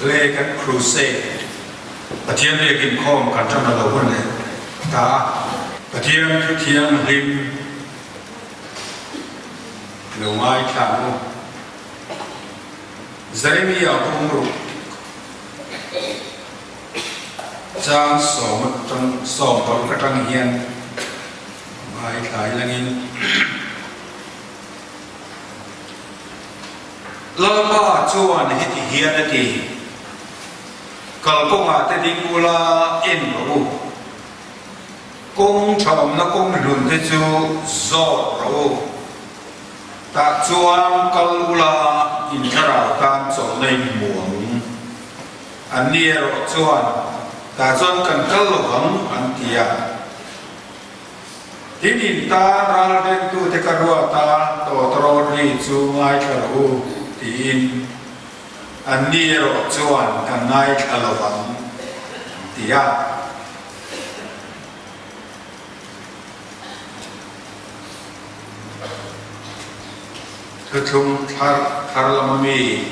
Le kan crusade Pathian biak inkhawm kan ṭan a lo hun leh ta a. Pathian thu thianghlim lo ngaithla ang u. Jeremia bung ruk chang sawm atang 16 atang hian ngaithla ilangin Lalpa chuan heti hian a ti, Kalkawngah te ding ula en rawh u, kawng tha awmna kawng hlun te chu zawt rawh u. Tah chuan kal ula in thlarau tan chawlhna in hmu ang. Anni erawh chuan, Tah chuan kan kal lo vang, an ti a. Tin in tan ralvengtute ka ruat a, tawtawrawt ri chu ngaithla rawh u, tiin. Anni erawh chuan, Kan ngaithla lo vang, an ti a. Thuthlung thar thar lama mi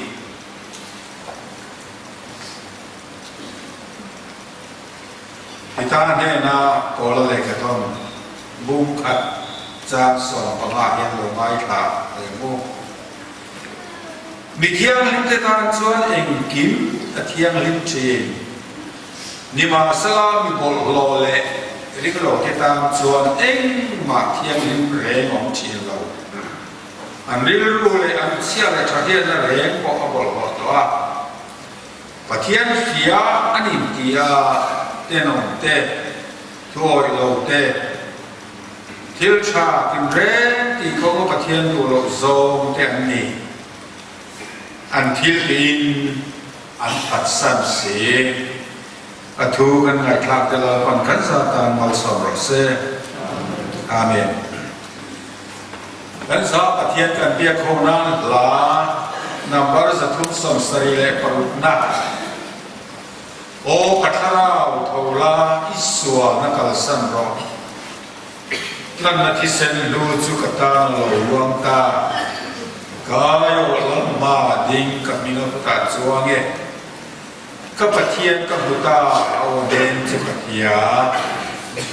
Pita hnena Paula lehkhathawn bung khat chang 15 hian lo ngaithla reng u. Mi thianghlimte tan chuan engkim a thianghlim thin. Nimahsela mi bawlhhlawh leh ringlote tan chuan engmah thianghlim reng awm thin lo. An rilru leh an chhia leh tha hian a reng pawh a bawlhhlawh tawh a. Pathian hria an inti a, tenawm te, thuawih lo te, thil tha tinreng tih kawnga Pathian duh loh zawng te an ni. An thil tiin an phatsan si. A thu kan ngaihthlak te Lalpan kan zat tan malsawm rawh se. Amen. Kan za Pathian kan biak ho nan hla number 376 na Aw ka thlarau tho la i sualna kalsan rawh. Tlanna thisen hlu chu ka tan a lo luang ta. Kai awh lam hma ding ka hming a kutah chuang e. Ka Pathian ka hmu ta a aw den chu ka hria.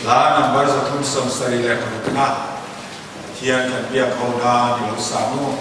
Hla number 376 na Pathian kan biak ho nan i lo sa maw?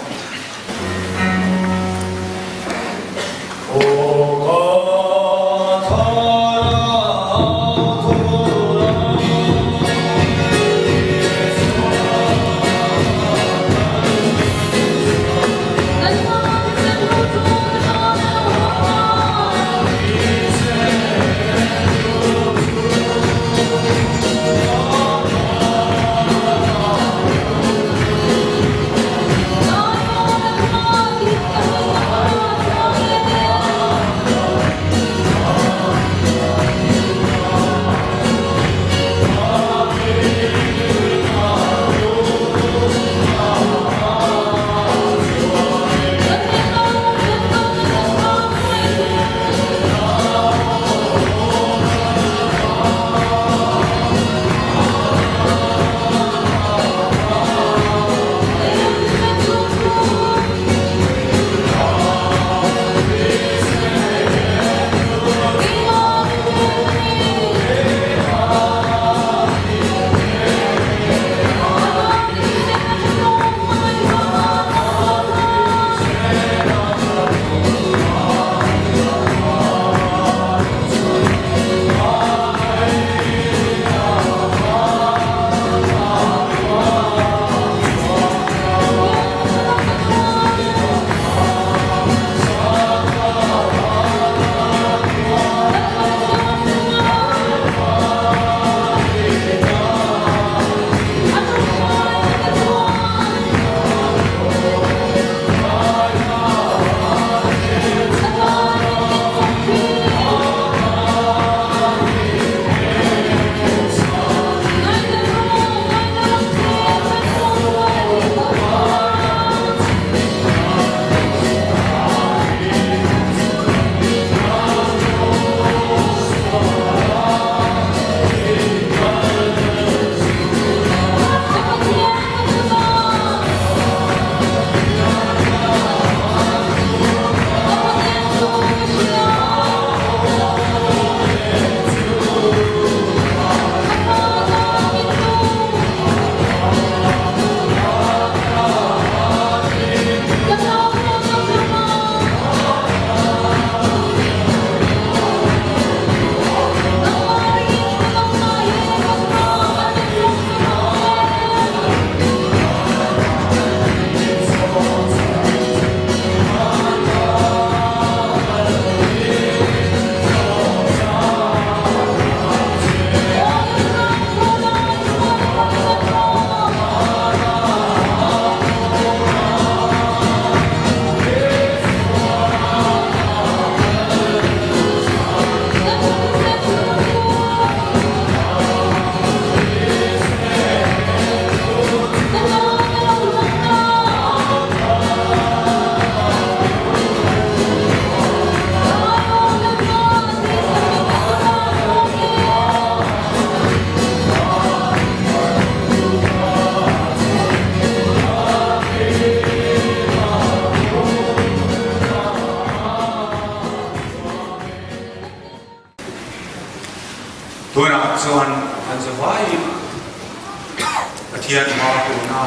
Pathian hma tuna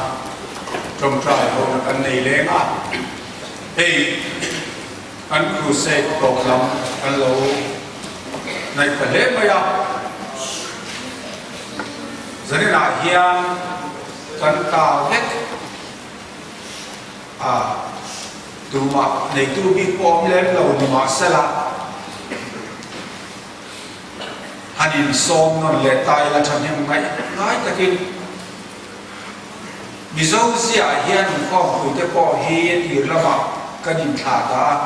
tawngtai hona kan nei leng a, hei kan crusade tawp lam kan lo ngaih ta hle mai a. Zaninah hian kan ta vek a, tumah neitu bik pawh awm lem lo ni mahsela, Han insawm nawn leh ta ila thahnem ngaih ngai takin Mizo ziaah hian inkhawmpuite pawh hi a tir lamah kan inthlah dah a,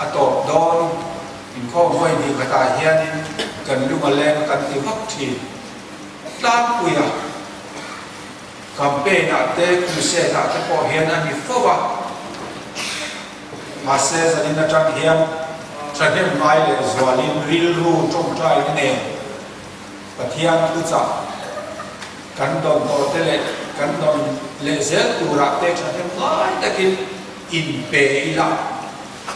a tawp dawn. Inkhawm vawi hnih khatah hianin kan lung a leng a kan ti vak thin. Tlangpui a. Campaign ah te crusade ah te pawh hian a ni fo a. Mahse zanin atang hian thahnem ngai leh zualin rilru tawngtaina nen Pathian thuchah kan dawn tawh te leh kan dawn leh zel turah te thahnem ngai takin inpe ila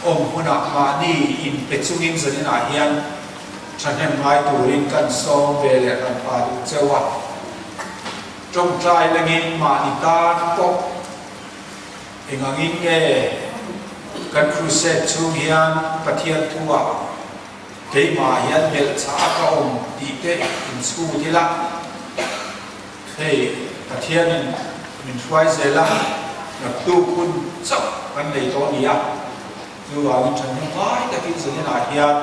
awm hunah mahni inpe chungin zaninah hian thahnem ngai turin kan sawm ve leh ran pah duh cheu a. Tawngtai lengin mahni tan pawh Engangin nge kan crusade chhung hian Pathian thuah keimah hian belhchah a ka awm tih te inchhut ila, hei Pathianin min hruai zel a, naktuk hun chauh kan nei tawh a ni a, chuvangin thahnem ngai takin zaninah hian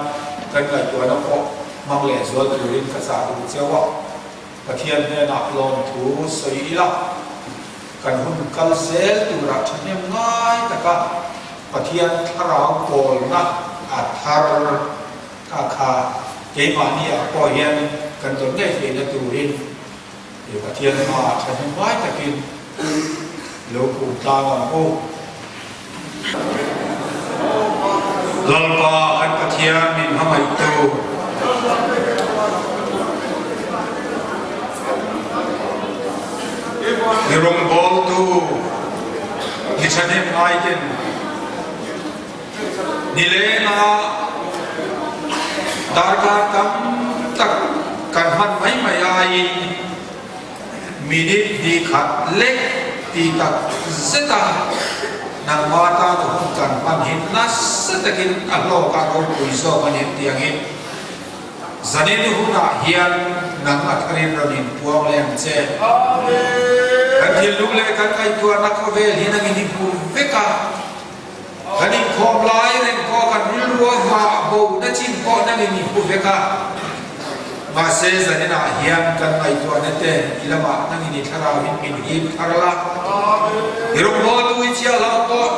kan ngaihtuahna pawh hmang lehzual turin ka chah duh cheu a. Pathian hnenah lawmthu sawi ila, kan hun kal zel turah thahnem ngai taka Pathian thlarau pawlna a thar a kha keimahni ah pawh hian kan dawn ngei theihna turin Pathian hmaah thahnem ngai takin lo kun tlang ang u. Lalpa kan Pathian min hmangaihtu. Mi rawngbawltu mi thahnem ngaiten nilenga darkar tam tak kan hman mai mai aiin Minute hnih khat lek ti tak zet a, nangmah tana hun kan hman hi nasa takin a hlawk a ropui zawk a ni tiangin zanin hunah hian nang a tharin rawn inpuang leh ang che. Kan thinlung leh kan ngaihtuahna khawvel hi nangin i hmu vek a, kan inkhawm lai reng pawh kan rilru a vah bo na chin pawh nangin i hmu vek a. Mahse, zaninah hian kan ngaihtuahna te i lamah nangin i thlarauin min hip thar la. I rawngbawltu i chiah loh pawh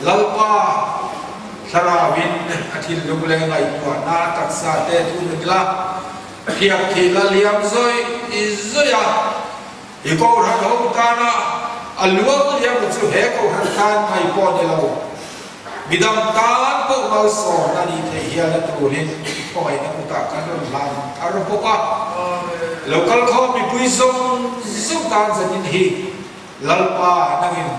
Lalpa thlarauin a thinlung leh ngaihtuahna taksa te thunun la, phiak thih la liam zawih zawih a. I kohhran ho tana a luang liam chu he kohhran tan mai pawh ni lo, midang tan pawh malsawm a nih theih hialna turin i khawngaihna kutah kan rawn hlan thar bawk a. Lo kal khawm mipui zawng zawng tan zanin hi Lalpa nangin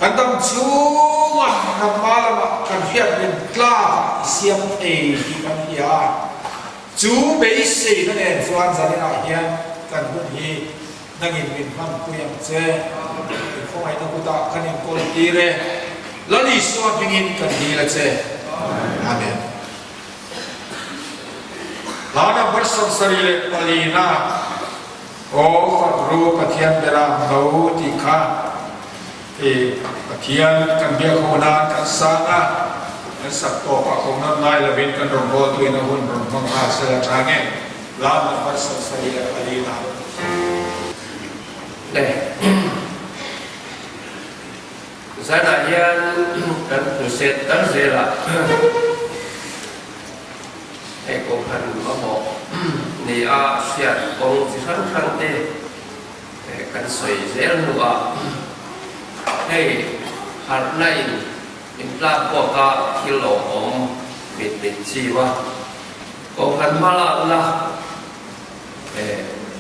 kan dam chhunga nangma lamah kan hriat rin tlakah i siam thei tih kan hria a. Chu beiseina nen chuan zaninah hian kan hun hi nangin min hmanpui ang che. I khawngaihna kutah kan inkawl tir e. Lal Isua hmingin kan dil a che. Amen. Hla number 74 na Aw Fakru Pathian Beram No tih kha I Pathian kan biak ho nan kan sang a, kan sak tawp ah ko nawn ngai lovin kan rawngbawltu in a hun rawn hmang nghal sela tha nge Lam number 74 na. Le zanah hian kan crusade kal zelah hei kohhran mamawh ni a hriat kawng chi hrang hrang te Kan sawi zel hnuah hei harhna in min tlak buaka thil lo awm mit min chiu a, kohhran hmalakna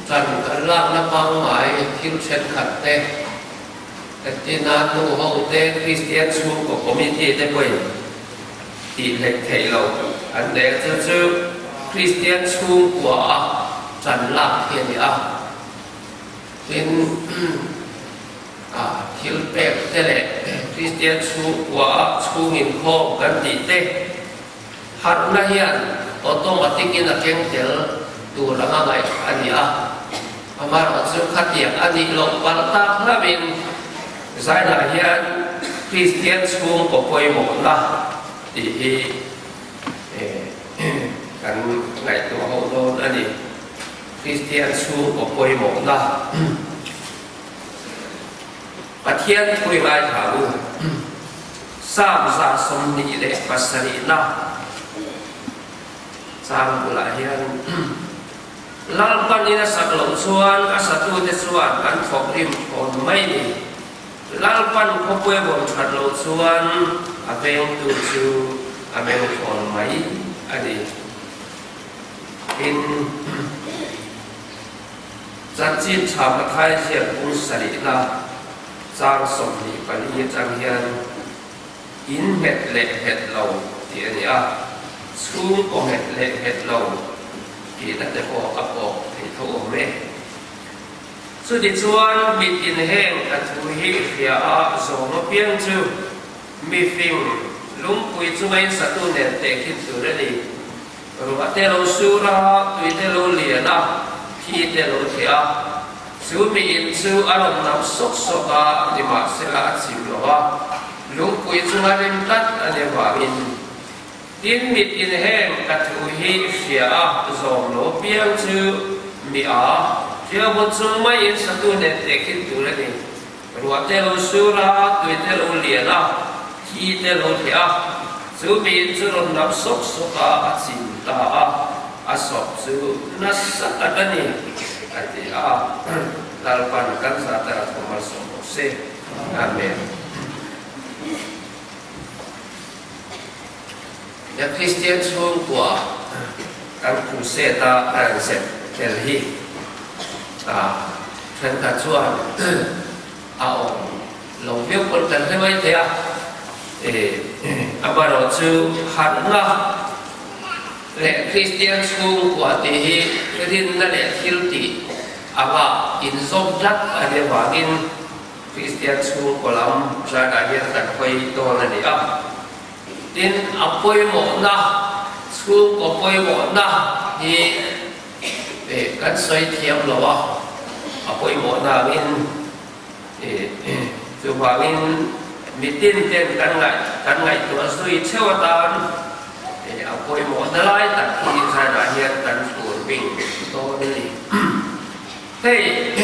tan kan lakna pangngai thil thenkhat te entirna nu ho te Kristian chhungkaw committee te pawhin tih hlek theih loh an nei a, chu chu Kristian chhungkua a tan lak hi a ni a. Tin, thil pek te leh Kristian chhungkua chhung inkhawm kan tih te harhna hian automatic in a keng tel tur anga ngaih a ni a. Amaherawhchu khatiang a nih loh palh tak hlauhin Zainah hian Kristian chhungkaw pawimawhna tih hi kan ngaihtuah ho dawn a ni. Kristian chhungkaw pawimawhna Pathian thu i ngaithla u. Psalm 27 na chang bulah hian Lalpanin a sak loh chuan a satute chuan an thawk rim thawn mai ni. Lalpan khawpui a bawm that loh chuan a vengtu chu a meng thawn mai a ni. Tin, chanchin tha Mathai ziak bung sarihna chang 24 atang hian in nghet leh nghet lo tih a ni a, chhungkaw nghet leh nghet lo tihna te pawh a kawk thei tho awm e. Chutichuan mit inheng a thu hi hria a zawm apiang chu mifing lungpui chunga insatu nen tehkhin tur a ni. Ruah te lo sur a, tui te lo lian a, thi te lo theh a. Chu mi in chu a rawn nam sawk sawk a, nimahsela a chim lo a, lungpui chunga rim tlat a ni avangin. Tin, mit in heng ka thu hi hria a, zawm lo piang chu mi a, hriau chung maiin satu nen tehkhin tur a ni. Ruah te lo sur a, tui te lo lian a, thi te lo theh a, chu miin chu rawn nam sawk sawk a, a chim ta a, a sawp chu nasa tak a ni, a ti a. Lalpan kan zah tara thu malsawm rawh se. Amen. Ya Kristian chhungkua kan crusade a kan zep tel hi thenkhat chuan a awm lo viau pawn kan hre mai thei a, amaherawhchu harhna leh Kristian chhungkua tih hi rinna leh thil tih anga inzawm tlat a nih avangin Kristian chhungkaw lam zanah hian kan hawi dawn a ni a. Tin, a pawimawhna, chhungkaw pawimawhna hi kan sawi thiam lo a, a pawimawhna angin chuvangin mitin ten kan ngaih kan ngaihtuah zui theuh atan a pawimawhna lai tak hi zanah hian kan fur bing dawn a ni. Hei.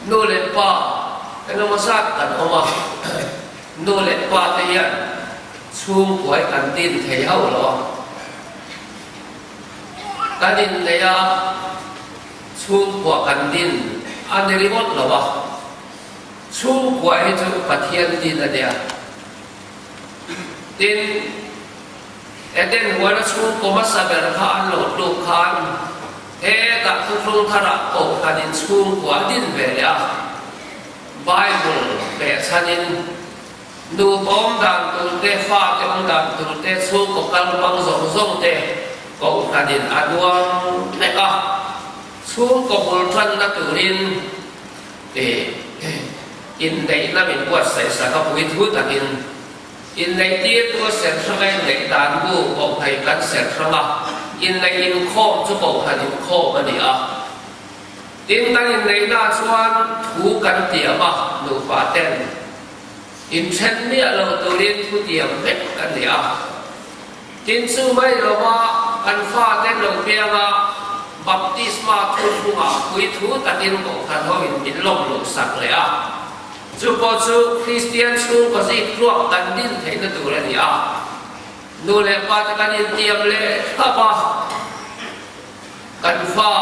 Nu leh pa engemaw zat kan awm a, nu leh pa te hian chhungkuai kan din thei hauh lo a. Kan inneih a, chhungkua kan din a ni ringawt lo a, chhungkua hi chu Pathian din a nia. Tin, Eden huana chhungkaw hmasa ber kha an lo tluk khan hetah thuthlung tharah kohhran in chhungkua a din ve leh a. Bible behchhanin nupa awm dan tur te, fate awm dan tur te, chhungkaw kal hmang zawng zawng te kohhran in a duang vek a. Chhungkaw bul tanna turin inneihna min buatsaih sak a puithu takin. Inneihtirtu a serh hrang a, inneih dan bu kohhran kan serh hrang a, inneih inkhawm chu kohhran inkhawm a ni a. Tin, kan inneihnaah chuan thu kan tiam a, nupa ten inthen miah lo turin thu tiam vek a ni a. Tin, chu mai lova kan faten lo pianga baptisma thuthlungah puithu takin kohhran hoin min lawm luhsak leh a. Chu pawh chu Kristian chhungkaw zik tluak kan din theihna tur a ni a. Nu leh pa te kan intiam leh thlap a, kan fa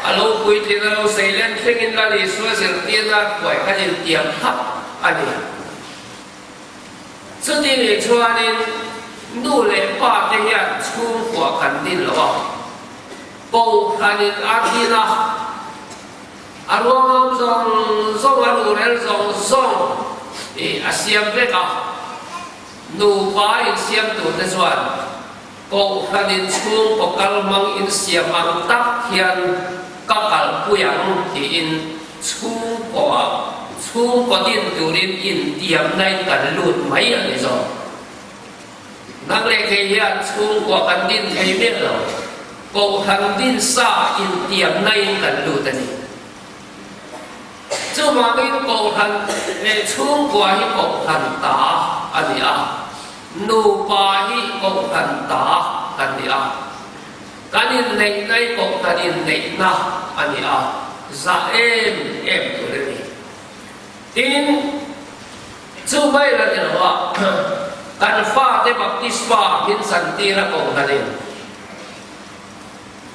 a lo puitlin a lo seilen thlengin Lal Isua zirtirna hruai kan intiam thlap a ni. Chuti nih chuanin nu leh pa te hian chhungkua kan din lo a, Kohhranin a din a. A ruangam zawng zawng, a rurel zawng zawng i a siam vek a. Nupa insiam turte chuan Kohhran inchhungkaw kal hmang insiam ang tak hian. ka kalpui ang tiin chhungkaw chhungkaw din turin intiamna in kan lut mai a ni zawk. Nang leh kei hian chhungkua kan din thei miah lo, kohhran din sa intiamna in kan lut a ni. Chuvangin kohhran leh chhungkua hi kohhran ta a ni a, nupa hi kohhran ta kan ni a, kan inneihna hi kohhran inneihna a ni a, zah em em tur a ni. Tin, chu mai la ni lo a, kan fate baptisma min chantir a kohhranin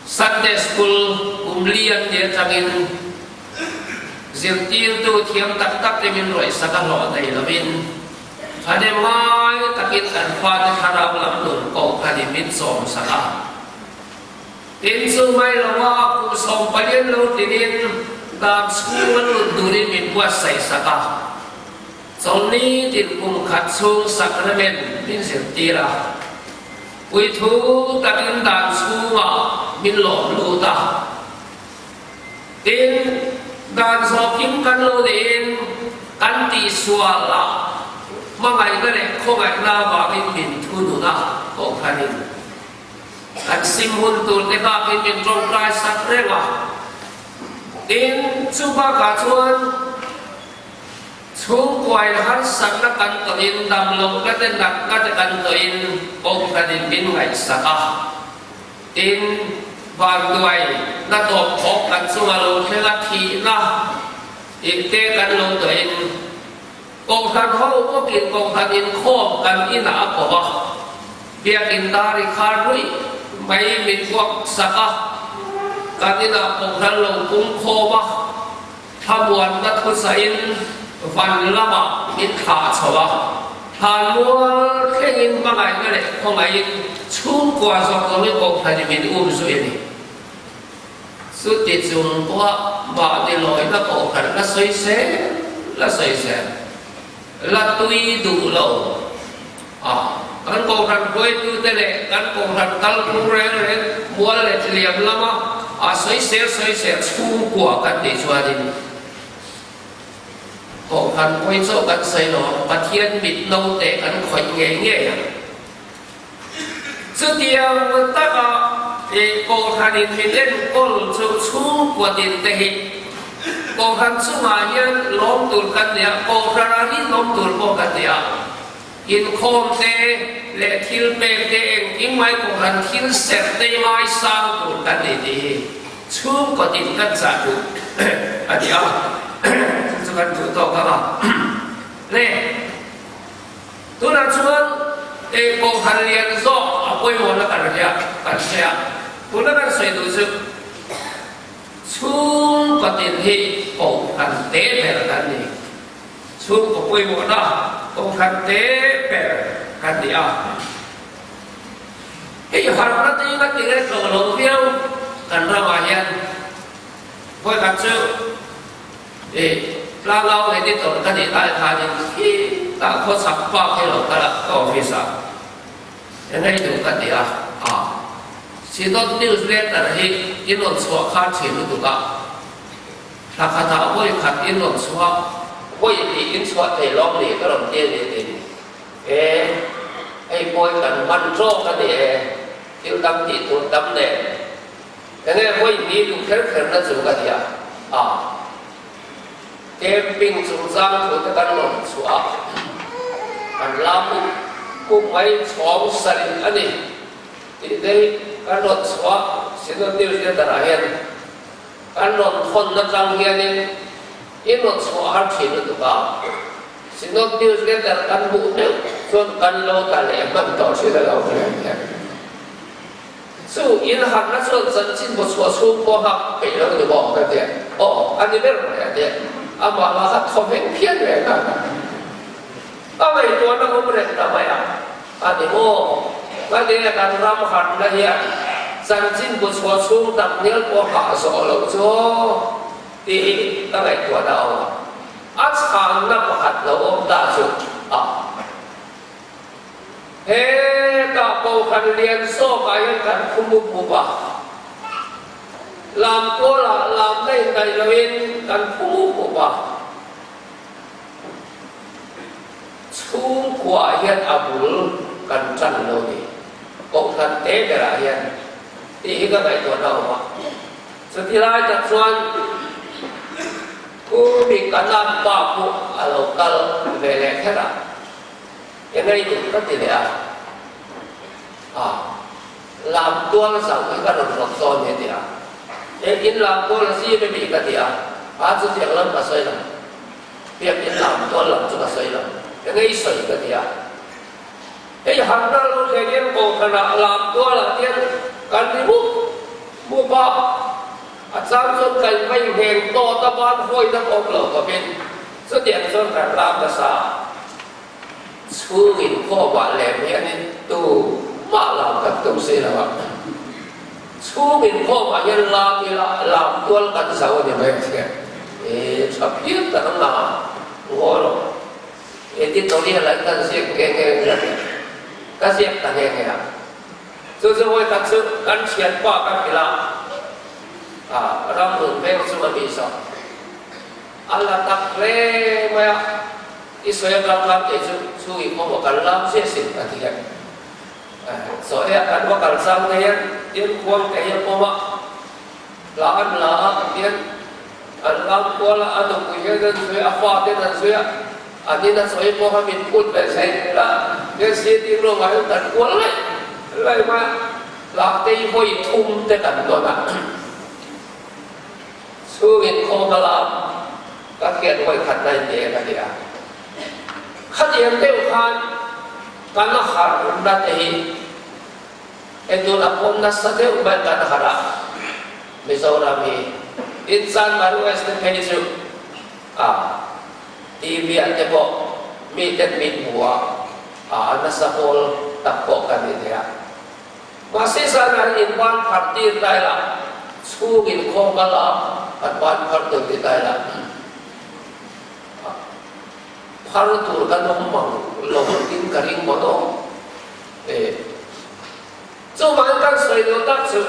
Sunday School kum li an nih atangin zirtirtu thiam tak tak te min rawihsak a hlawh nei lovin thahnem ngai takin kan fate thlarau lam nun kohhranin min chawmsak a. Tin, chu mai lova kum sawmpalian lo tlinin dam chhung an lut turin min buatsaih sak a. Chawlhni tin kum khat chhung sacrament min zirtir a. Puithu takin dan chhungah min lawm lut a. Tin, dan zawhkim kan lo niin kan tihsual a, hmangaihna leh khawngaihna avangin min thunun a, kohhranin kan sim hun tur te nghakin min tawngtai sak reng a. Tin, chu bakah chuan Chhungkuain harsatna kan tawhin damlohna te natna te kan tawhin kohhranin min ngaihsak a, tin, vanduai na tawp khawp kan chunga lo thleng a thihna tih te kan lo tawhin kohhran ho bawkin kohhran inkhawm kan inah a ko a, biakin dar i khar ruih mai min kuaksak a, kan inah kohhran lo pungkhawm a. Thlamuanna thusain van lamah min thlah chho a, thlanmual thlengin hmangaihna leh khawngaihin chhungkua zawk zawngin kohhran in min um zui a ni. Chuti chung pawha mahni lawina kohhran la sawi sel la sawi sel, la tui duh lo a, kan kohhran hruaitute leh kan kohhran kalphung reng reng mual leh liam lama a sawi sel sawi sel chhungkua kan tih chuanin kohhran pawi chauh kan sawi lo a, Pathian mit naute kan khawih ngei ngei a. Chutiang taka kohhranin min enkawl chu chhungkua tinte hi kohhran chungah hian lawm tur kan ni a, kohhranah hi lawm tur pawh kan ni a. Inkhawm te leh thil pek te engkim mai kohhran thil serh te ngaisang tur kan ni tih hi chhungkaw tin kan chah duh a ni a, chu chu kan duh tawk ang a. Le. Tunah chuan eh kohhran lian zawk a pawimawhna kan hria kan hria. Tuna kan sawi duh chu chhungkaw tin hi kohhran te ber kan ni. Chhungkaw pawimawhna kohhran te ber kan ni a. Hei harhna te hi ka ti nge tlawh lo viau kan ramah hian vawikhat chu I tlangau editor ka nih lai khanin khi tah khawchhak pa khi lo kal a ka office ah engei duh ka ti a, a Synod news letter hi i rawn chhuah khan thin lutuk a, thla khatah vawi khat in rawn chhuah vawi hnih in chhuah thei lawm ni ka rawn ti a ni tin e hei pawi kan hman tawk a ni e thil dang tih tur tam nen. Enge vawi hnih duh kher kher na chu ka nia a, camping chungchang thu te kan rawn chhuah a, kan lam up up mai chhawng sarih a ni tih te hi kan rawn chhuah Synod News Letter ah hian kan rawn thawn na tang hianin in rawn chhuah har thin lutuk a, Synod News Letter kan hmuh meuh chuan kan lo ta leh hman tawh thin a lo hle. Chu in harhna chuan chanchin bu chhuah chhung pawh hak peih lo ni maw ka ti a, aw a ni ber mai a ti a, amah lah kha thaw veng phian reng a, ka ngaihtuahna awm reng ta mai a, a ni maw ka ti a, kan ram harhna hian chanchin bu chhuah chhung tak nel pawh hah zawh loh chu tih hi ka ngaihtuahna a awm a, a chhanna pakhat lo awm ta chu a. Hetah kohhran lian zawkah hian kan khum up up a. Lamtualah lamna indaih loin kan phu mup mup a. Chhungkuaah hian a bul kan tan lo ni. Kohhran te berah hian tih hi ka ngaihtuahna a awm a. Chuti lai tak chuan Pu Mikana'n pa pawh a lo kal ve leh kher a, Eng ei duh ka ti leh a, a lamtual zauh hi ka rawn rawt dawn ni a ti a. Engtin lamtual a zim emi ka ti a, a chutiang lam ka sawi lo. Biakin lamtual lam chu ka sawi lo, eng ei sawi ka ti a. Hei harna lo thlen hian kohhranah lamtualah hian kan ri mup mup a, a chang chuan kan va ingheng tawt a ban hawina ka awm lo khawpin chutiang chuan kan lam nasa a. Chhung inkhawmah lem hianin tu mah lam kan tum si lo a, chhung inkhawmah hian lam ila lamtual kan zo a ni mai ang che. E tha phian tak ang a, ngaw rawh. Editorial ah kan ziak nghe nghe ang a, ka ziak ta nghe nghe a. Chu chu vawi khat chu kan thianpa ka hrilh a, a ram run veng chu a ni zawk. A la tak hle mai a, i sawi atang khan kei chu chhung i khawm a kan lam chiah sin a ti a. Chaw ei ah kan va kal chang te hian tin khuang te hi a pawm a, hla an la a tihian an lam kual a, a nupui hian an zui a, a fa ten an zui a, an ina chaw ei pawh kha min phut ve zel a, tihian sitting room ah hian kan kual laih laih mai a, hla te hi vawi thum te kan dawn a. Chhungin khaw hma lam ka hriat vawi khat na in eng a nia. Khatiang deuh khan kan harhna te hi entur a pawm nasa deuh mai kan harh a, Mizoram hi Inchan Maru West te phei chu a TV ah te pawh mi ten min hmu a, a nasa pawl tak pawh kan ni thei a. Mahse zanah hian in ban pharh tir ta ila, chhung in khawm kal a, kan ban pharh tur ti ta ila, phar tur kan awm mang lo in ka ring maw dawn e. Chuvangin kan sawi duh tak chu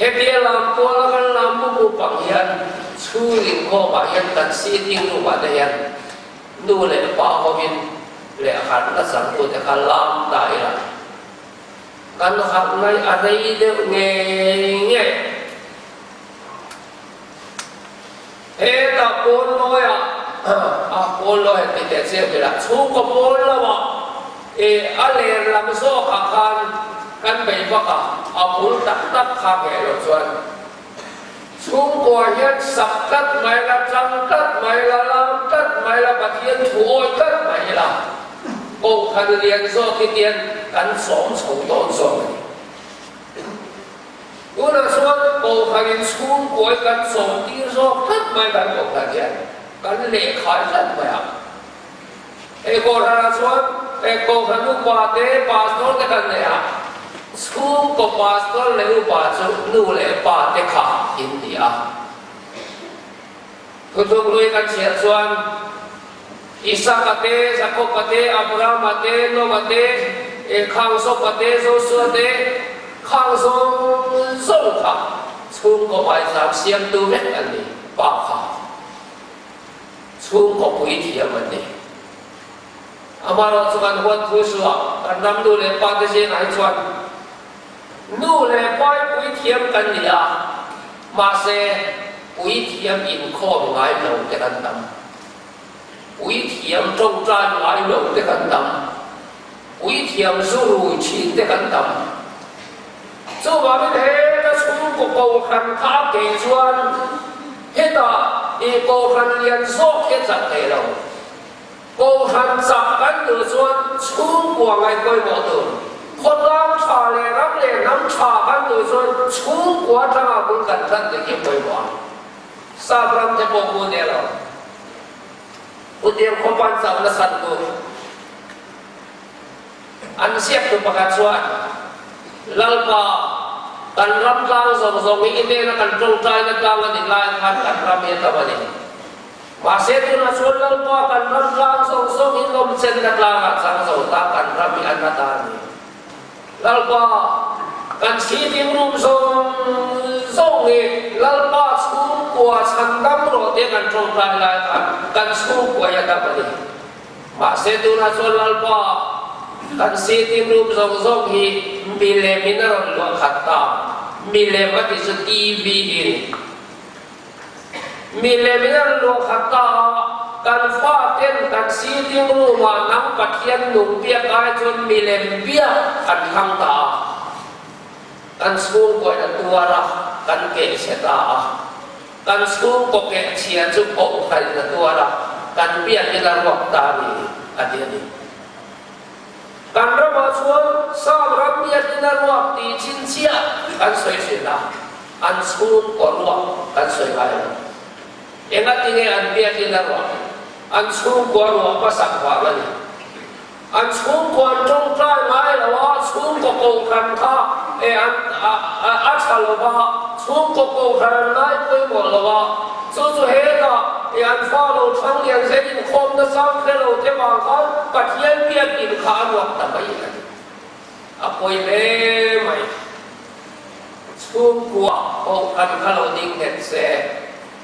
hetia lam tuala kan lam mu mu pang hian chhung in khawmah hian kan sitting room ah te hian Nu leh pa hovin leh harhna changtute kha lam ta ila, kan harh ngai a rei deuh ngei ngei. Hetah pawn lawiah, a pawn lawi han ti teh chiang ila, chhungkaw pawn lamah e a ler lam zawkah khan kan bei vak a, a bul tak tak kha ngheh loh chuan Chhungkua hian sak tlat mai la, tang tlat mai la, lam tlat mai la, Pathian thu awi tlat mai ila, Kohhran lian zawk hi tian kan sawm chho dawn zawk a ni. Tunah chuan Kohhranin chhungkuai kan sawm tir zawk tlat mai kan Kohhran hian kan lehkhai tlat mai a. Hei Kohhranah chuan hei Kohhran upa te, Pastor te kan nei a, chhungkaw Pastor leh upa chu nu leh pa te kha in ni a. Thuthlung hlui kan chhiar chuan Isaka te, Jakoba te, Abrahama te, Noah te, Khangsopa te, Josua te, khang zawng zawng kha chhungkaw hmaizam siamtu vek an ni, pa kha. Chhungkaw puithiam an ni. Amaherawh chu kan huat thu suah kan ram nu leh pa te zingah hi chuan nu leh pai puithiam kan ni a, mahse puithiam inkhawm ngai lo te kan tam. Puithiam tawngtai ngai lo te kan tam. Puithiam zu rui thin te kan tam. Chuvangin heta chhungkaw kohhran kha a kei chuan hetah i kohhran lian zawk hi a chak thei lo. Kohhran chak kan duh chuan chhungkua ngaihpawimawh tur, khawtlang tha leh ram leh hnam tha kan duh chuan chhungkua atanga bul kan tan dik hi pawimawh a. Sap ram te pawh hmu nia lo. Hutiang khawpan chauhna san ku. An ziaktu pakhat chuan, Lalpa, kan ram tlang zawng zawng hi i hnena kan tawngtaina tlang a nih lai khan kan ram hi a tam a ni. Mahse tunah chuan Lalpa, kan ram tlang zawng zawng hi nawmchenna tlangah chang zo ta, kan ram hi a na ta a ni. Lalpa! Kan sitting room zawng zawng hi Lalpa chhungkua chhandam rawh tia kan tawngtai lai khan kan chhungkua hi a dam a ni. Mahse tunah chuan Lalpa kan sitting room zawng zawng hi milem in a rawn luah khat ta. Milem a ti chu TV in. Milem in a rawn luah khat ta a, kan faten kan sitting room ah nang Pathian nung biak ai chuan milem biak an thlang ta a. Kan chhungkaw in a tuar a, kan keh chhe ta a. Kan chhungkaw keh chhia chu kohhran in a tuar a, kan biakin a ruak ta a ni, a ti a ni. Kan ramah chuan Sam ram biakin a ruak tih chhinchhiah kan sawi thin a, an chhungkaw ruak kan sawi ngai lo. Engatinge an biakin a ruak? An chhungkaw ruah hmasak vang a ni. An chhungkaw an tawngtai ngai lo a, chhungkaw kohhran kha e an a tha lo va, chhungkaw kohhran an ngai pawimawh lo a, chu chu hetah e an fa lo thlang lian zel inkhawm nasang hre lo te vang khan Pathian biakinn kha a ruak ta mai a ni. A pawi hle mai. Chhungkua kohhran kha lo ding nghet se,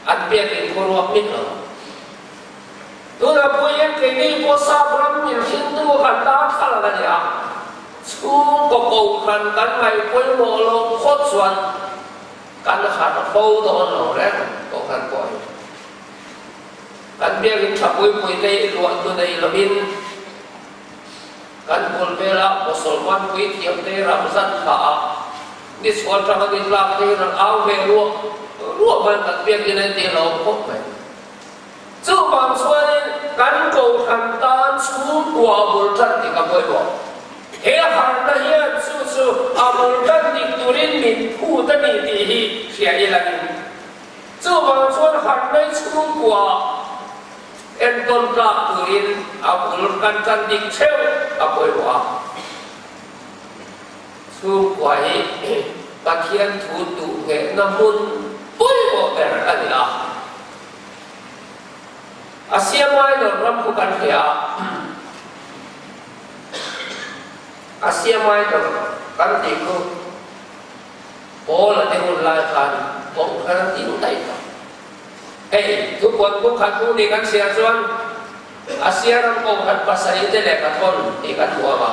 an biakinn khu ruak mit lo. Tunah pawh hian keini pawh sap ram min hringtu kan tan thlalak a ni a, chhungkaw kohhran kan ngaih pawimawh lo phawt chuan kan harh fo dawn lo reng kohhran pawh hi. Kan biakin tha pui pui te luah tu nei lovin kan bul vela Mosolman puithiam te Ramzan thla ah ni chhuan tanga ni tlak te hi rawn au ve ruah ruah mai kan biakin a inti lo khawp mai. Chuvang chuanin kan kohhran tan chhungkua a bul tan dik a pawimawh. He harhna hian chu chu a bul tan dik turin min phut a ni tih hi hria ila in. Chuvang chuan harhnai chhungkua entawn tlak turin a bul kan tan dik theuh a pawimawh a. Chhungkua hi Pathian thu duh nghehna hmun pawimawh ber a ni a. Asia Minor ram khu kan hria a, Asia Minor kan tih khu Paul a te hun lai khan kohhran a ting daih tawh. Hei, thupuan buk khat hnu ni kan chhiar chuan Asia ram kohhran pasarih te lehkha thawn tih kan hmu ang a,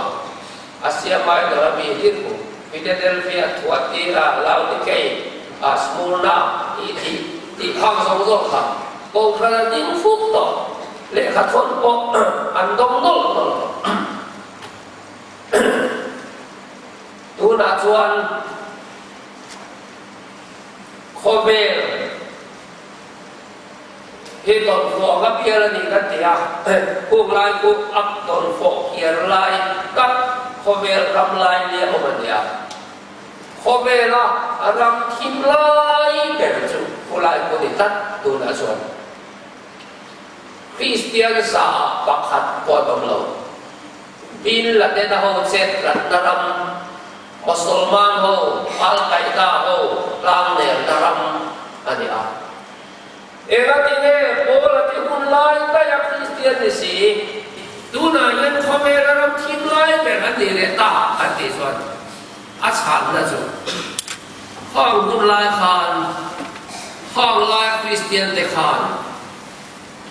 Asia Minor a mi hlir khu Philadelphia, Thuatira, Laodikei, Smurna tih tih tih khang zawng zawng kha kohhran a ding fuk tawh, lehkha thawn pawh an dawng nawlh nawlh tawh. Tunah chuan khawvel hi dawnfawh anga bial a nih kan ti a, hung lai khu a dawnfawh kiar lai tak khawvel ram lai nia awm a ni a. Khawvela ram thim lai ber chu khulai khu ni tlat tunah chuan Kristian za pakhat pawh an awm lo. Bin Laden-a ho chet tlatna ram, Mosolman ho, Al Qaeda ho tlangnelna ram a ni a. Engatinge Paul-a ti hun lai daih a Kristian ni si, tunah hian khawvela ram thim lai ber an nih leh ta an tih chuan a chhanna chu khang hun lai khan khang lai Kristian te khan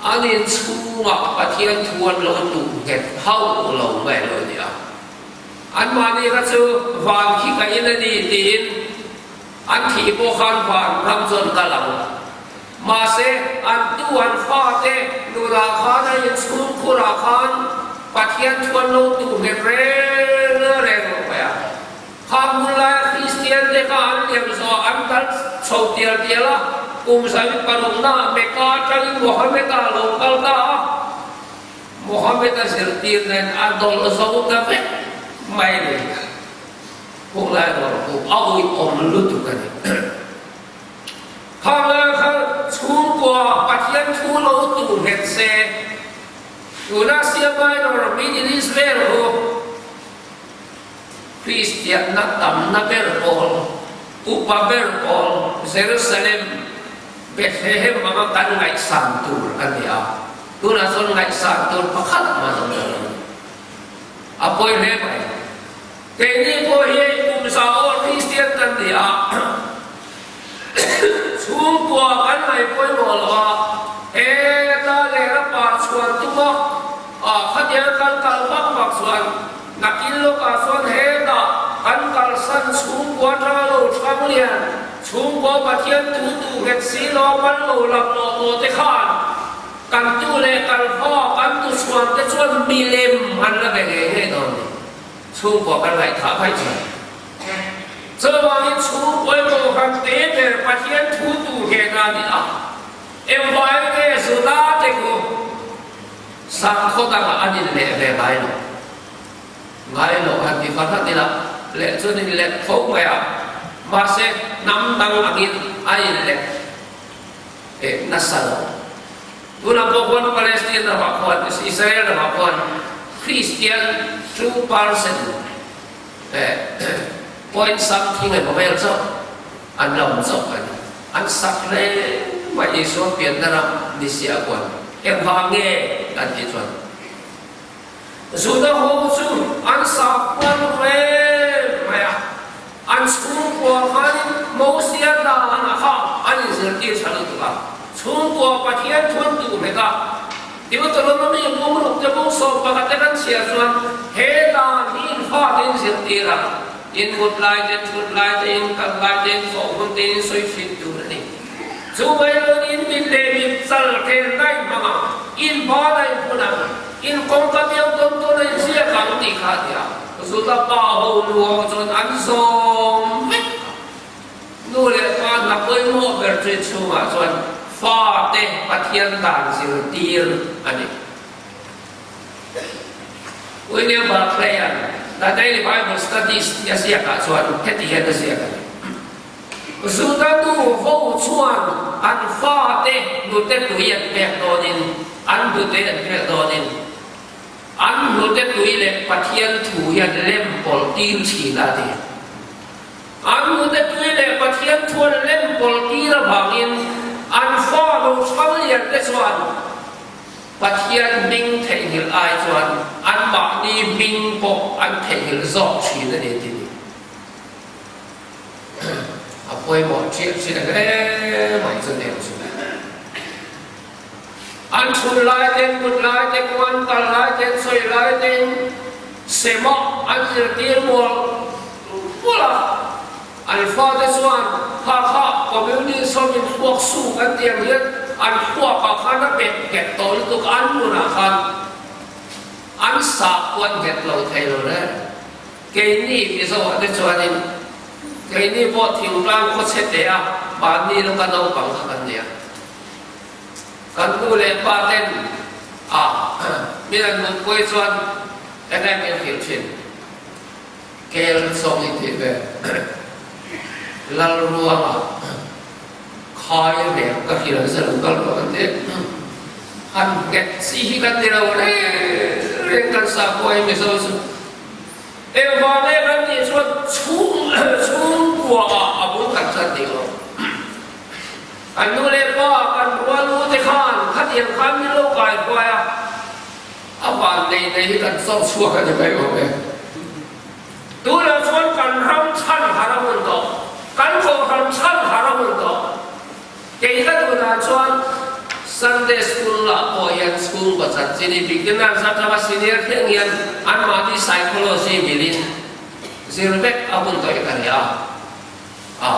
an inchhungah Pathian thu an lo duh nghet hauh lo mai lo a ni a. Anmahni kha chu van khi ka in a ni tiin An thih pawh khan van ram chu an kal ang. Mahse, an tu an fate nunah khan a inchhungkhurah khan Pathian thu an lo tuh nghet reng reng lo mai a. Khang hun laia Kristian te kha an liam zawh an kal chho tial tial a, kum zan paruknaah Mecca atangin Mohammed-a a lo kal ta a. Mohammed-a zirtir nen a dawlh zo ta vek mai a ni. Hung lai rual khu a uiawm lutuk a ni. Khang lai kha chhungkua Pathian thu lo tur nghet se, tuna Asia Minor, Middle East vel khu Kristianna tamna ber pawl, upa ber pawl Jerusalem, Bethlehem anga kan ngaihsan tur a ni a, tunah chuan ngaihsan tur pakhat mah an awm ta lo. A pawi hle mai. Keini pawh hi kum za aw Kristian kan ni a, chhungkua kan ngaih pawimawh lo a, heta lehra par chhuan tum a, khatiang kan kal vak vak chuan nakin lawkah chuan hetah kan kalsan chhungkua atanga lo thlang lian chhungkua Pathian tu tu nghet si lo man lo lam lawh tawh te khan Kan tu leh kan fa, kan tu chhuan te chuan milem an la be ngei ngei dawn ni. Chhungkua kan ngaihthah mai chuan. Chuvangin chhungkua emaw han te ber Pathian thu tu hnena ni a, engvai nge Juda te khu sakhaw dangah an inleh ve ngai lo. Ngai lo han ti fahran ila leh chuan inlet tho mai a, mahse hnam dang angin a inlet. Eh nasa lo. Tunah pawh khuan Palestine ramah khuan Israel ramah khuan Christian 2% eh point something emaw vel chauh an la awm chauh a ni. An sak hle mai Isua pianna ram ni sia khuan engvang nge an tih chuan Juda ho chu an sakhuan reng mai a, an chhungkua khanin Mosia dan a kha an inzirtir tha lutuk a, chhungkua Pathian thun duh hmet a. Deuteronomy bung ruk te bung 11 te kan chhiar chuan he dan hi in fate in zirtir a, in mut lai te, thut lai te, in kal lai te, in thawh hun te in sawi thin tur a ni. Chu mai loin in mit leh mit chal tel daih hmang ang, in ba daih hmun ang, in kawngka biang tawn tawn a inziak ang tih kha a ti a. Zuta pa ho nu ho chuan an zawm vek a. Nu leh pa hna pawimawh ber chu inchhungah chuan fate Pathian dan zirtir a ni. William Barclay-a'n The Daily Bible Studies tih a ziakah chuan heti hian a ziak a ni. Juda nu ho chuan an fate hnute tui an pek dawnin, an hnute an pek dawnin, an hnute tui leh Pathian thu hian lem pawlh tir thin a ti. An hnute tui leh Pathian thu an lem pawlh tir avangin an fa lo hrang lian te chuan Pathian hming theihnghilh ai chuan anmahni hming pawh an theihnghilh zawk thin a ni ti ni. A pawimawh chiah chiah hle mai chu nia chu. An chhun lai ten, mut lai te, kawng an kal lai ten, sawi lai ten semah an zirtir mual mual a. An fate chuan kha kha communist ho min hluak suk an tih ang hian an hluakah khan a bet nghet tawh lutuk an nunah khan an sah kuan nghet lo thei lo le. Keini Mizoah te chuanin keini pawh thingtlang khaw chhe teh a, mahni lawka naupang kha kan ni a. Kan nu leh pa ten a min an nunpui chuan eng em em hrilh thin. Kel sawng in tih ve Lalruanga khai reng ka hrilh an zelo kal rawh an ti. Han nghet chi hi kan ni lo reng reng kan sakhua hi Mizo chu. Engvang nge kan tih chuan chhung chhungkua ah a bul kan chan tih lo. Kan nu leh pa kan rual u te khan khatiang khan min lo kai huai a, a van nei nei hi kan chawk chhuak a ni mai awm e. Tunah chuan kan ram chhan har a hun tawh, kan kohhran chhan har a hun tawh. Kei ka duh dan chuan Sunday School ah pawh hian chhungkaw chanchin hi beginner atanga senior thleng hian anmahni psychology milin zir vek a hun tawh hi ka nia. A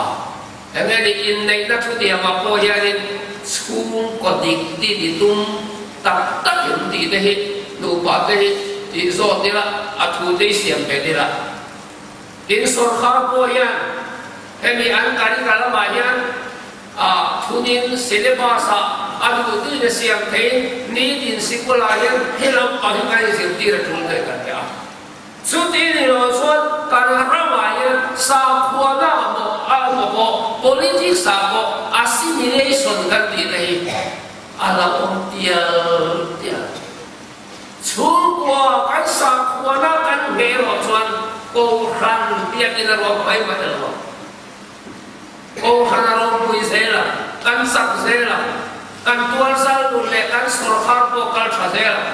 enge ni inneihna thu tiangah pawh hianin chhungkaw dik ti ti tum tak takin tih te hi nupa te hi tih zawt ila a thu te hi siam nghet ila. Tin, sawrkar pawh hian hemi an curriculum ah hian thunin syllabus ah a duh duhin a siam theiin nitin sikul ah hian he lampang hi kan inzirtir a tul daih kan ti a. Chuti ni lo chuan kan ramah hian sakhuana ah maw pawh politics ah pawh assimilation kan tih te hi a la awm tial tial. Chhungkua kan sakhuana kan hmeh erawh chuan Kohhran biakin a ruak mai mai lo a. Kohhran a ropui zel a, kan chak zel a, kan tualzal nun leh kan sawrkhar pawh kal tha zel a.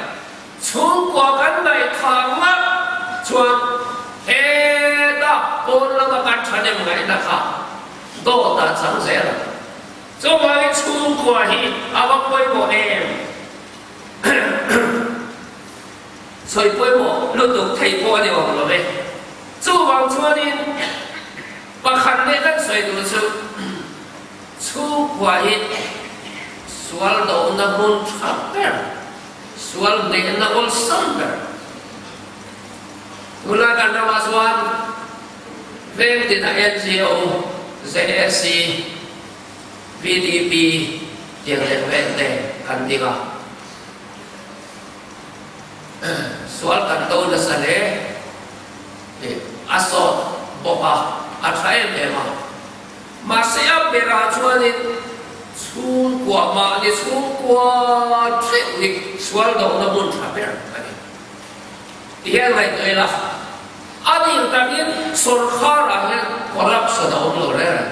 Chhungkua kan ngaihthah ngat chuan he. pawn lama kan thahnem ngaihna kha dawt ah chang zel ang. Chuvangin chhungkua hi a va pawimawh em? Sawi pawimawh lutuk theih pawh a ni awm lo e. Chuvang chuanin pakhat leh kan sawi duh chu chhungkua hi sual dohna hmun tha ber, sual hnehna awlsam ber. Tunlai kan ramah chuan veng tinah NGO, ZSC, VDP tiang leh vel te kan ding a. Sual kan to nasa hle tih a sawt bawk a, a tha em em a. Mahse a berah chuanin chhungkua mahni chhungkua theuh hi sual dohna hmun tha ber a ni. Ti hian ngaihtuah ila, a nih takin sawrkharah hian corruption a awm lo reng reng.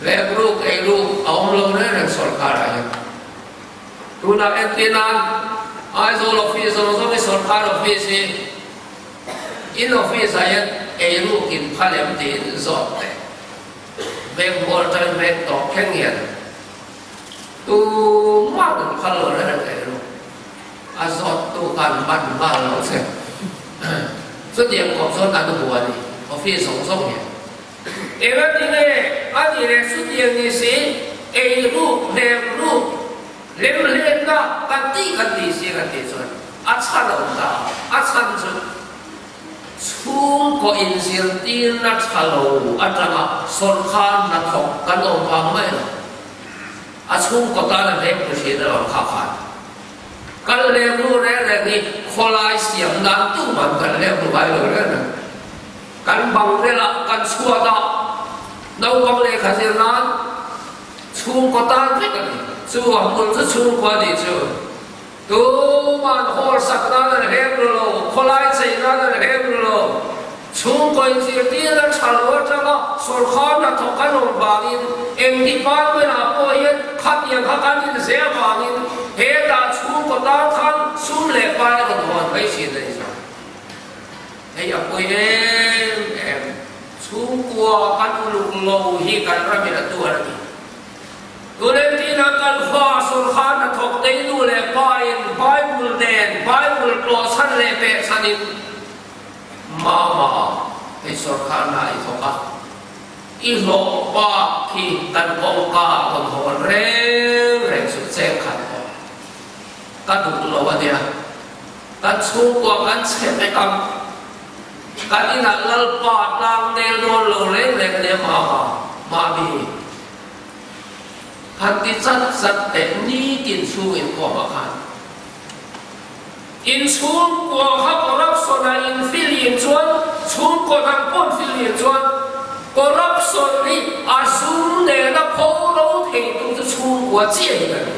Lekruk, eiruk a awm lo reng reng sawrkharah hian. Tunah entir nan Aizawl office zawng zawng hi sawrkar office hi in office ah hian eiruk in phal em tiin zawt teh. Veng hual atangin veng tawp thleng hian tumah an phal lo reng reng eiruk. A zawt tu khan man nghal lo che. Chutiang kawp chuan an hmu a ni office zawng zawng hian. Engati nge a nih leh chutiang ni si, ei ruk, hlem ruk, hlem hlenna kan tih kan tih si kan tih chuan a chhan a awm ta a, a chhan chu chhungkaw inzirtirna tha lo atanga sawrkar hnathawk kan awm vang mai lo. A chhungkaw tan a hlem pu thin a rawn khak khan. Kan lem ru reng reng hi khawlai siam nan tuman kan lem ru ngai lo reng reng. Kan bang velah kan chhuat a, naupang lehkha zir nan chhungkaw tan vek a ni. Chu a hmun chu chhungkua nih chu tuman hall sak nan an hlem ru lo, khawlai chei nan an hlem ru lo. Chhungkaw inzirtir a tha lo atanga sawrkar hnathawk an awm vangin eng department ah pawh hian khatiang kha kan inzeh avangin hetah chhungkaw tan khan sum leh pai a rawn hawn mai thin a ni zawk. Hei a pawi em em, chhungkua kan uluk lo hi kan ramin a tuar a ni. Tulentina kan fa sawrkar hnathawk tei nu leh pa in Bible nen Bible tlawhchhan leh pehchhan in Mama hei sawrkar hna i thawk a, i hlawh bak hi kan kawngka a rawn hawn reng reng suh cheng khat pawh ka duh lo a nia. Kan chhungkua kan chhe vek ang. Kan inah Lalpa tlang nel dawn lo reng reng nia mama, mami. Han ti chat chat teh nitin chhung inkhawm ah khan. In chhungkua kha corruption ah in fil in chuan chhungkaw dang pawh an fil in chuan corruption hi a zum nena pho ro thei tu chu chhungkua chiah hi ka ni.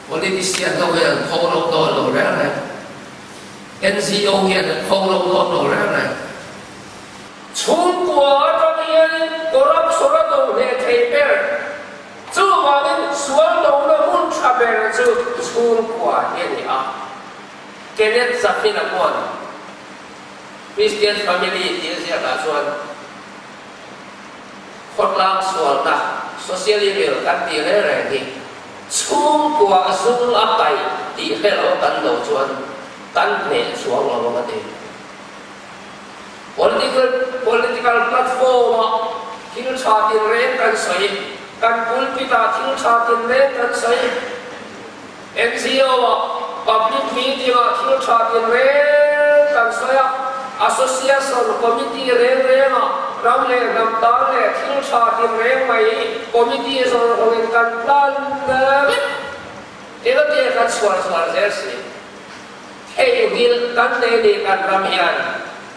Politician ho hian an pho lo dawn lo reng reng. NGO hian an pho lo dawn lo reng reng. Chhungkua atang hianin corruption a do hle thei ber. Chuvangin sual dona hun tha ber chu chhungkua hi a ni a. Kenneth Zafin-a pawh Christian Family tih a ziakah chuan, Khawtlang sualna, social evil, kan tih reng reng hi chhungkua zung a paih tih hre lo kan lo chuan kan hneh chuang lo ang a ti. Political political platform ah thil tha tinreng kan sawi, kan pulpit ah thil tha tinreng kan sawi, NGO ah public meeting ah thil tha tinreng kan sawi a, association committee reng reng ah ram leh hnam tan leh thil tha tinreng mai committee zawng zawngin kan plan vek. Engati kan chhuar chhuar zel si. Theihnghilh kan nei ni kan ram hian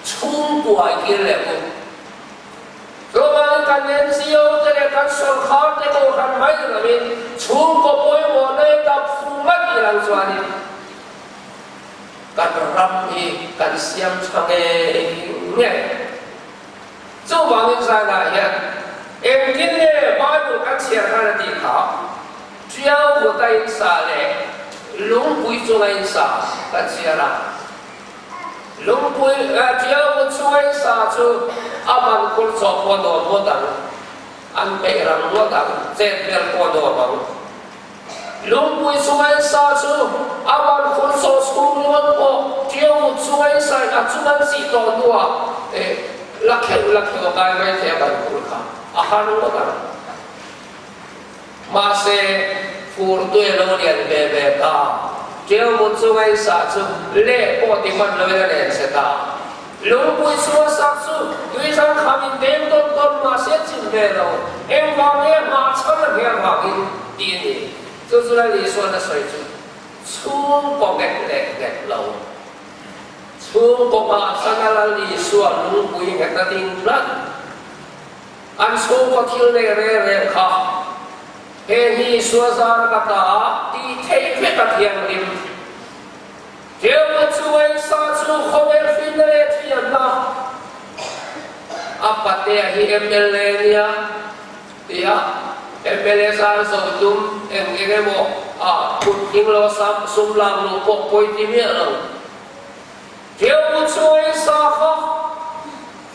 chhungkua i kir leh bawk. Chuvangin kan NGO te leh kan sawrkhar te kohhran mai lovin chhungkaw pawimawh nei tak fu ngat i lang chuanin kan ram hi kan siam tha ngei ngei. Chuvangin zanah hian engtin nge Bible kan chhiar khan a tih kha Tiau vut a insa leh lungpui chunga insa kan chhiar a. Lungpui Tiau chunga in sa chu a ban khur chawh pawh a nuam ngawt ang, an peih rang ngawt ang, chet vel pawh a nuam ang. Lungpui chunga in sa chu a ban khur chawh chhung ringawt pawh Tiau chunga in sa in a chung an chih tawh hnuah la kheuh la kheuh a kai mai thei a ban khur kha a har ngawt ang. Mahse, fur tui a lo lian ve ve ta. Ṭiau mut chunga in sah chu leh pawh ti hman loin a len chhe ta. Lungpui chunga sak chu tui thang kham in deng tawn tawn mahse chim ve lo. Engvang nge hmah chhan a hniam vangin tih a ni. Chu chu Lal Isuan a sawi chu chhungkaw nghet leh nghet lo. Chhungkaw hmah chhan a Lal Isua lungpui nghet a ding tlat. An chhungkaw thil nei reng reng kha he hi Isua zar ka ta tih theih vek a thianghlim. Ṭeuhna chu Aisa chu khawvel finna leh thianna a patea hi mla nia tia mla zar zawh tum eng eng emaw a kut thing lo sam sum lak luh pawh pawi ti miah lo. Ṭeuhna chu Aisa kha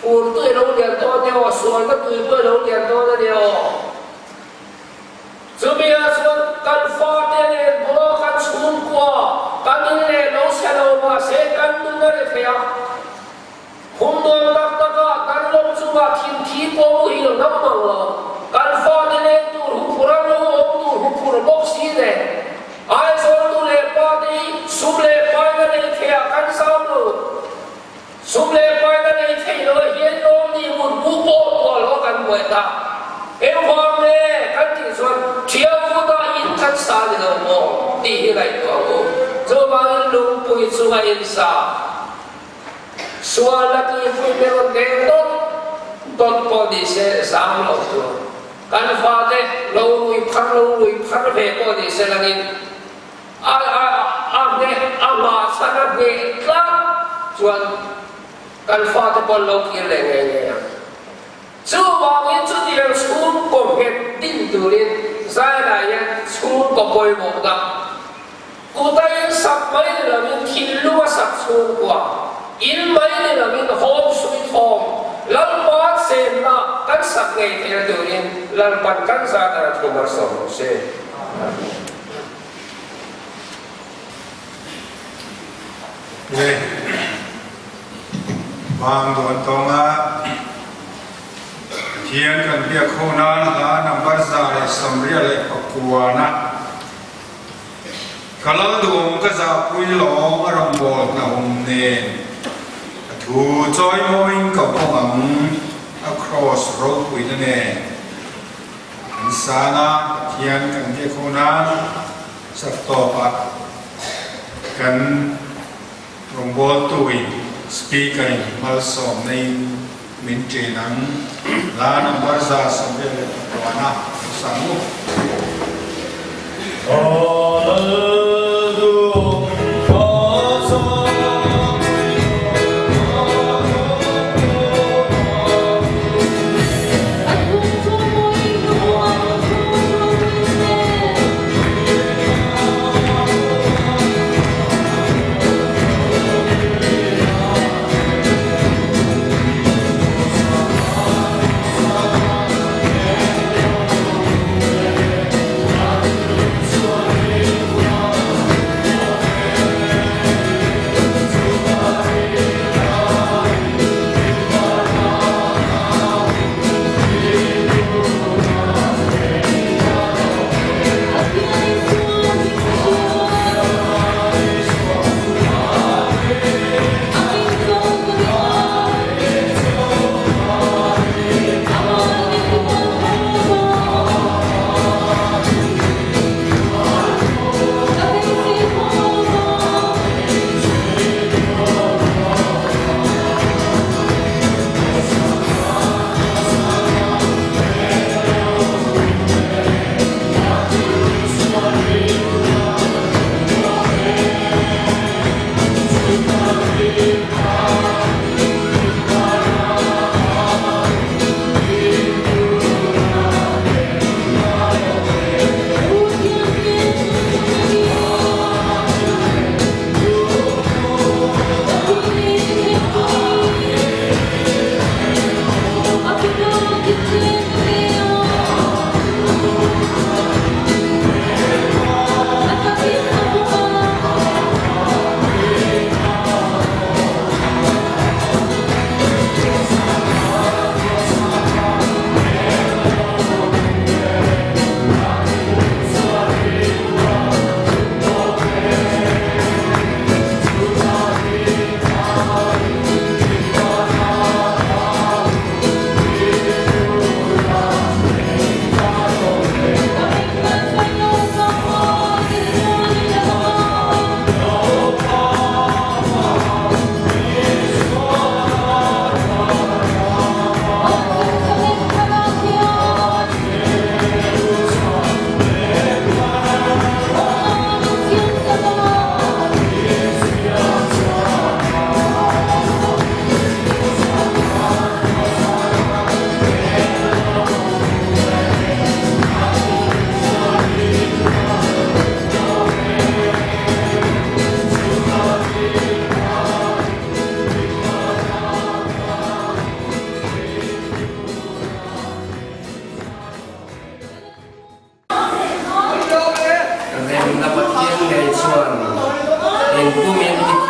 Fur tui lo lian dawn nia aw, sualna tui pawh i lo lian dawn a nia aw. Chumi ah chuan kan fate nen pawh kan chhungkua kan in leh lo chhe lo mahse kan nun a ri thei a. Khum nuam tak tak ah kan lawm chungah thinthi pawh muhil ngam mang lo. Kan fate nen tur huphur an lo awm tur huphur bawk si nen Aizawl nu leh pa te hi sum leh paina nei thei ah kan zam lo. Sum leh paina nei theih loh ah hian lawm ni mut bu pawh tuah lo kan buai ta. Engvang nge kan tih chuan thiam vut ah in kan sa ni lo maw tih hi ngaihtuah ang u. Chuvangin lungpui chunga in sa sual la tuipui te rawn deng dawt dawt pawh ni se zam lo tur. Kan fate lo rui phar lo rui phar ve pawh ni se langin A a hneh a mah chhan a hneh tlat chuan kan fate pawh an lo kir leh ngei ngei ang. Chuvangin chutiang chhungkaw nghet din turin Zainah hian chhungkaw pawimawh dah. Kuta in sak mai ni lovin thinlung a sak chhungkua, in mai ni lovin home sweet home, Lalpa chenna kan sak ngei theihna turin Lalpan kan zan a thu malsawm rawh se. Le vang dawn tawnga Pathian kan biak ho nan hla number 129 Ka lal duhawm ka zahpui lawng a rawngbâwl hnahum nen a thu chawimawiin ka vawng ang a kraws ropuina nen. Kan sana Pathian kan biak ho nan sak tawpah kan rawngbawltu in speaker in malsawmna in min ṭin ang. Hla number 129 a sang u.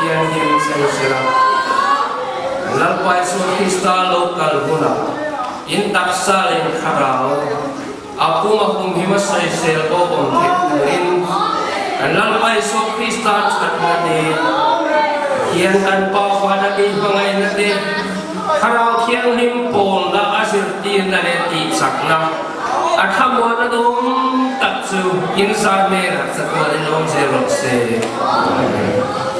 Pathian him cheu sela, kan Lalpa Isua Krista lo kal hunah in taksa leh in thlarau a pum a humhim a sawisel pawh awm theih turin kan Lalpa Isua Krista thatna te, Pathian kan Pa vana mi hmangaihna te, Thlarau Thianghlim pawlna a zirtirna leh tihchakna a thlamuan a dawm tak chu in zar hnenah chatuan in awm zel rawh se. Amen.